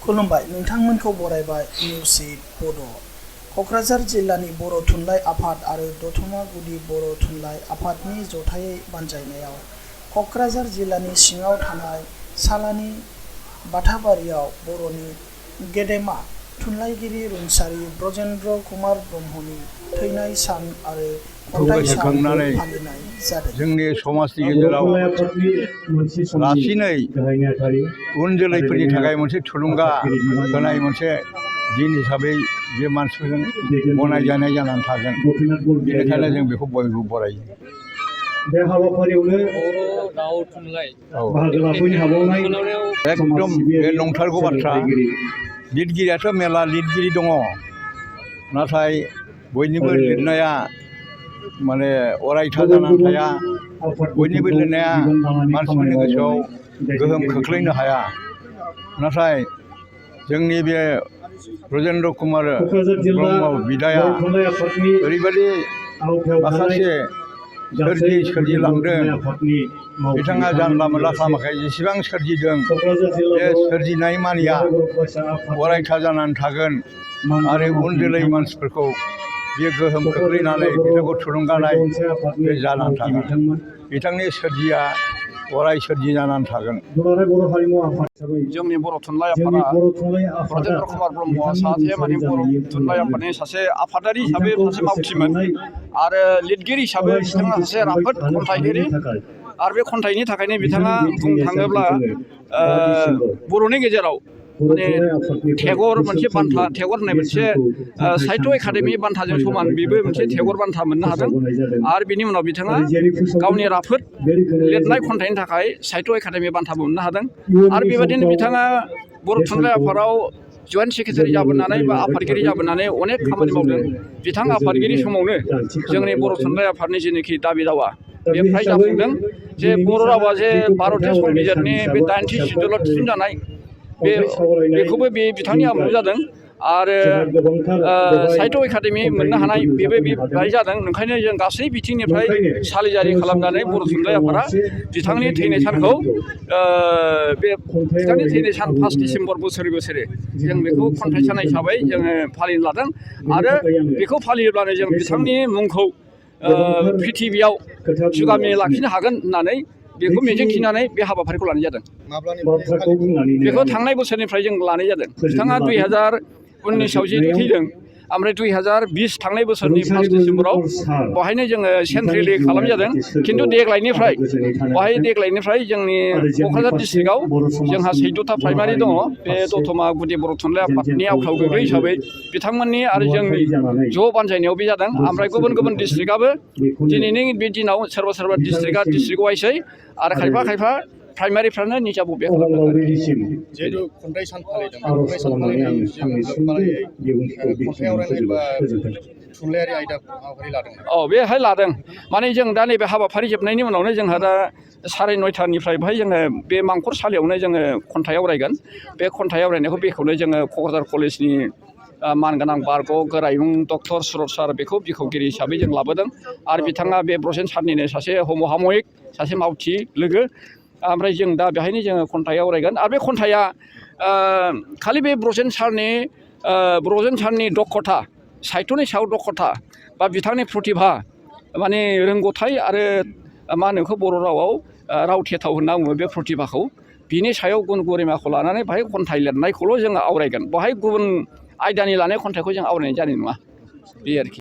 खुलुमबाय नोंथांमोनखौ बरायबाय निउसिट बड' क'क्राझार जिल्लानि बर' थुनलाइ आफाद आरो दतमा गुदि बर' थुनलाइ आफादनि जथायै बानजायनायाव क'क्राझार जिल्लानि सिङाव थानाय सालानि बाथाबारियाव बर'नि गेदेमा थुनलाइगिरि रुंसारि ब्रजेन्द्र कुमार ब्रह्मनि थैनाय सान आरो खन्थाइ सान फालिनाय जादों। जोंनि समाजनि गेजेराव लाखिनै उन जोलैफोरनि थाखाय मोनसे थुलुंगा होनाय मोनसे दिन हिसाबै बे मानसिफोरजों गनायजानाय जानानै थागोन। बेनिखायनो जों बेखौ बयबो बरायो। बे हाबाफारियावनो राव थुनलाइ बाहागो लाफैनो हाबावनाय एकदम बे नंथारगौ बाथ्रा। लिरगिरियाथ' मेरला लिरगिरि दङ, नाथाय बयनिबो लिरनाया माने अरायथा जानानै थाया। बयनिबो लिरनाया मानसिफोरनि गोसोआव गोहोम खोख्लैनो हाया। नाथाय जोंनि बे ब्रजेन्द्र कुमार ब्रह्म बिदाया ओरैबायदि माखासे सोरजिलांदों। बिथाङा जानला मोनला खालामाखै। जेसेबां सोरजिदों बे सोरजिनाय मानिया अरायथा जानानै थागोन आरो उन जोलै मानसिफोरखौ बे गोहोम खोख्लैनानै बिथांखौ थुलुंगानाय बे जानानै थागोन। बिथांनि सोरजिया अराय सोरजि जानानै थागोन। जोंनि बर' थुनलाइ आफादा ब्रजेन्द्र कुमार ब्रह्मआ सासे माने बर' थुनलाइ आफादनि सासे आफादारि हिसाबै सासे मावथिमोन आरो लिरगिरि हिसाबै बिथाङा सासे राफोद खन्थाइगिरि। आरो बे खन्थाइनि थाखायनो बिथाङा बुंनो थाङोब्ला बर'नि गेजेराव माने टेगर मोनसे बान्था, टेगर होननाय मोनसे साहित्य एकाडेमि बान्थाजों समान बेबो मोनसे टेगर बान्था मोननो हादों। आरो बिनि उनाव बिथाङा गावनि राफोद लिरनाय खन्थाइनि थाखाय साहित्य एकाडेमि बान्थाबो मोननो हादों। आरो बेबायदिनो बिथाङा बर' थुनलाइ आफादाव जइन्ट सेक्रेटारि जाबोनानै बा आफादगिरि जाबोनानै अनेक खामानि मावदों। बिथां आफादगिरि समावनो जोंनि बर' थुनलाइ आफादनि जेनोखि दाबि दावा बे फ्राय जाफुंदों। जे बर' रावा जे भारतीय संबिजिरनि बे 80 सिडुलाव थिसनजानाय बेखौबो बे बिथांनि आमोलाव जादों। आरो साहित्य एकाडेमि मोननो हानाय बेबो बेहाय जादों। ओंखायनो जों गासै बिथिंनिफ्राय सालिजारि खालामनानै बर' थुनलाइ आफादा बिथांनि थैनाय सानखौ बे बिथांनि थैनाय सान 5 डिसेम्बर बोसोरै बोसोरै जों बेखौ खन्थाइ सान हिसाबै जोङो फालिनो लादों। आरो बेखौ फालियोब्लानो जों बिथांनि मुंखौ पृथिबियाव जुगामि लाखिनो हागोन होननानै बेखौ मिजिंथिनानै बे हाबाफारिखौ लानाय जादों। बेखौ थांनाय बोसोरनिफ्राय जों लानाय जादों। बिथाङा 2019आव जिहेतु थैदों, ओमफ्राय 2020 थांनाय बोसोरनि 5 डिसेम्बराव बेवहायनो जोङो सेन्ट्रेलि खालामनाय जादों। खिन्थु देग्लायनिफ्राय जोंनि क'क्राझार डिस्ट्रिक्टआव जोंहा 14था प्राइमारि दङ। बे दतमा गुदि बर' थुनलाइ आफादनि आवथायाव गोग्लैयो हिसाबै बिथांमोननि आरो जोंनि ज' बानजायनायाव बे जादों। ओमफ्राय गुबुन गुबुन डिस्ट्रिक्टआबो दिनैनि बे दिनाव सोरबा डिस्ट्रिक्टआ डिस्ट्रिक्ट वाइसै आरो खायफा प्राइमारिफ्रानो निजा बबे खालामदों। जिहेतु खन्थाइ सान फालिदों, खन्थाइ सान फालिनायजों खन्थाइ आवरायनाय बा थुनलाइयारि आयदा हाबाफारि लादों। बेहाय लादों। माने जों दा नैबे हाबाफारि जोबनायनि उनावनो जोंहा दा 9:30निफ्राय बेहाय जोङो बे मांखरसालियावनो जोङो खन्थाइ आवरायगोन। बे खन्थाइ आवरायनायखौ बेखेवनो जोङो क'क्राझार कलेजनि मानगोनां बारग' गोरायुं डक्टर सुरत सार बेखौ बिखेवगिरि हिसाबै जों लाबोदों। आरो बिथाङा बे ब्रजेन सारनिनो सासे समहामयिक सासे मावथि लोगो। ओमफ्राय जों दा बेहायनो जोङो खन्थाइ आवरायगोन। आरो बे खन्थाइया खालि बे ब्रजेन सारनि दक्षता, साहित्यनि सायाव दक्षता बा बिथांनि प्रतिभा माने रोंगौथाय आरो मा होनो बेखौ बर' रावाव राव थेथाव होनना बुङो बे प्रतिभाखौ। बिनि सायाव गुन गरिमाखौ लानानै बेहाय खन्थाइ लिरनायखौल' जोङो आवरायगोन। बेहाय गुबुन आयदानि लानाय खन्थाइखौ जों आवरायनाय जानाय नङा। बे आरोखि।